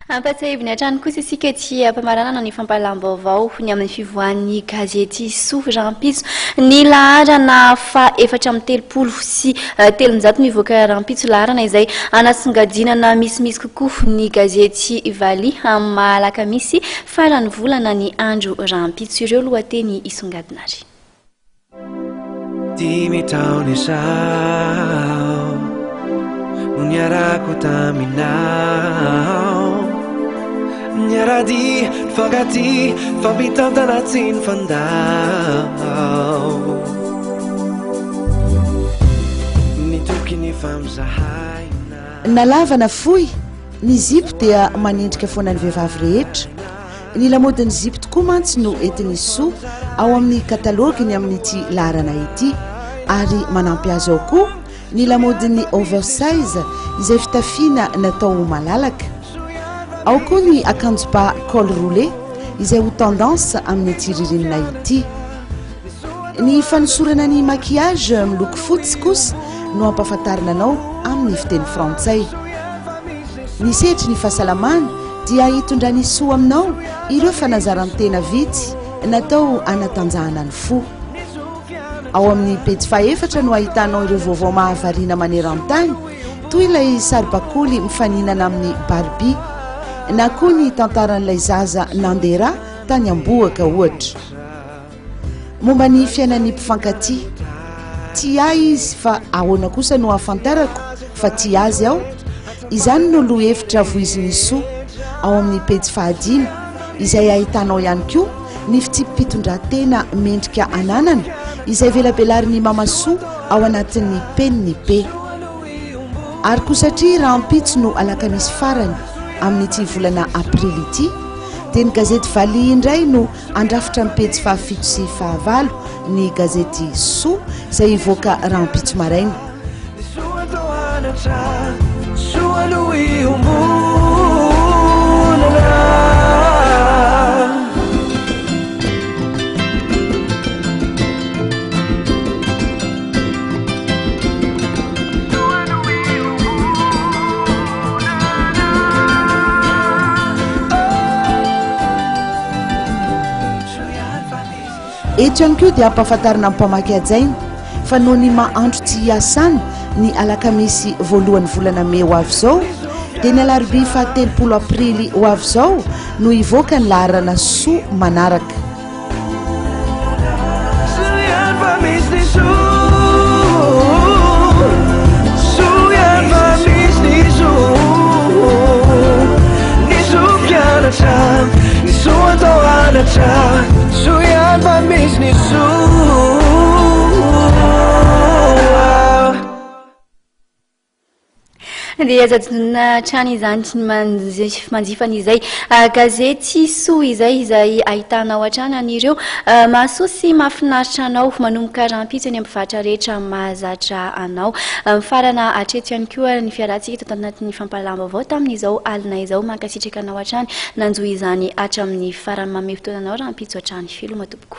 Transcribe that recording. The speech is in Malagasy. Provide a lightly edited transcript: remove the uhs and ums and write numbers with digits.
Ampatsiahiviny hatrany kosa isika ety am-pamaranana ny fampahalalam-baovao ny amin'ny fivoahan'ny gazety Soa rahampitso. Ny laharana faha 334 no hivoaka rahampitso, laharana izay hanasongadinana misimisy kokoa ny gazety Valiha amin'ny maha alakamisy faran'ny volana ny andro rahampitso. Ireo lohateny hisongadina ary. Dimy taona izao no niarako taminao Niara-dia, nifankatia, nifampitantana tsy nifandao Nitoky nifampizahaina Na lava na fohy, ny zipo dia manendrika foana ny vehivavy rehetra. Ny lamaodin'ny zipo tokoa mantsy no entin'i Soa ao amin'ny kataloginy amin'ity laharana ity ary manampy azy ao koa ny lamaodin'ny oversize izay fitafiana natao ho malalaka. Ao koa ny akanjoba col roulé izay ho tendance amin'ity ririnina ity. Ny fanosorana ny maquillage miloko fotsy kosa no ampahafantarina anao amin'ny fiteny frantsay. Ny sehatry ny fahasalamana dia hitondra ny soa aminao ireo fanazaran-tena vitsy natao hanatanjahana ny fo. Ao amin'ny pejy fahefatra no ahitanao ireo vaovao mahavariana maneran-tany toy ilay saribakoly mifaninana amin'ny Barbie na koa ny tantaran'ilay zaza nandeha ra tany am-bohoka ohatra. Momba ny fiainan'ny mpifankatia. Tia ahy izy fa ahoana kosa no ahafantarako fa tia azy aho? Izany no lohahevitra voizin'i Soa ao amin'ny pejy fahadimy izay ahitanao ihany koa ny fitsipi-pitondran-tena mendrika ananana izay velabelarin'i Mama Soa ao anatin'ny penin'ny P. Ary koa satria rahampitso no alakamisy farany amin'ity volana aprily ity dia ny gazety Valiha indray no Handrafitra ny pejy fahafito sy fahavalo ny gazety Soa izay hivoaka rahampitso maraina. Eto ihany koa dia ampahafantarina amin'ny mpamaky hajaina fa noho ny maha andro tsy hiasana ny alakamisy voalohan'ny volana mey ho avy izao dia ny alarobia faha telopolo aprily ho avy izao no hivoaka ny laharana soa manaraka. Dia aza adinoina hatrany izany ny manjifa an'izay gazety soa izay, izay ahitanao hatrany an'ireo mahasoa sy mahafinaritra anao manomboka rahampitso eny amin'ny mpivarotra rehetra mahazatra anao. Mifarana hatreto ihany koa ny fiarahantsika tato anatin'ny fampahalalam-baovao tamin'izao alina izao. Mankasitraka anao hatrany nanjo izany hatramin'ny farany. Manome fotoana anao rahampitso hatrany. Veloma tompoko.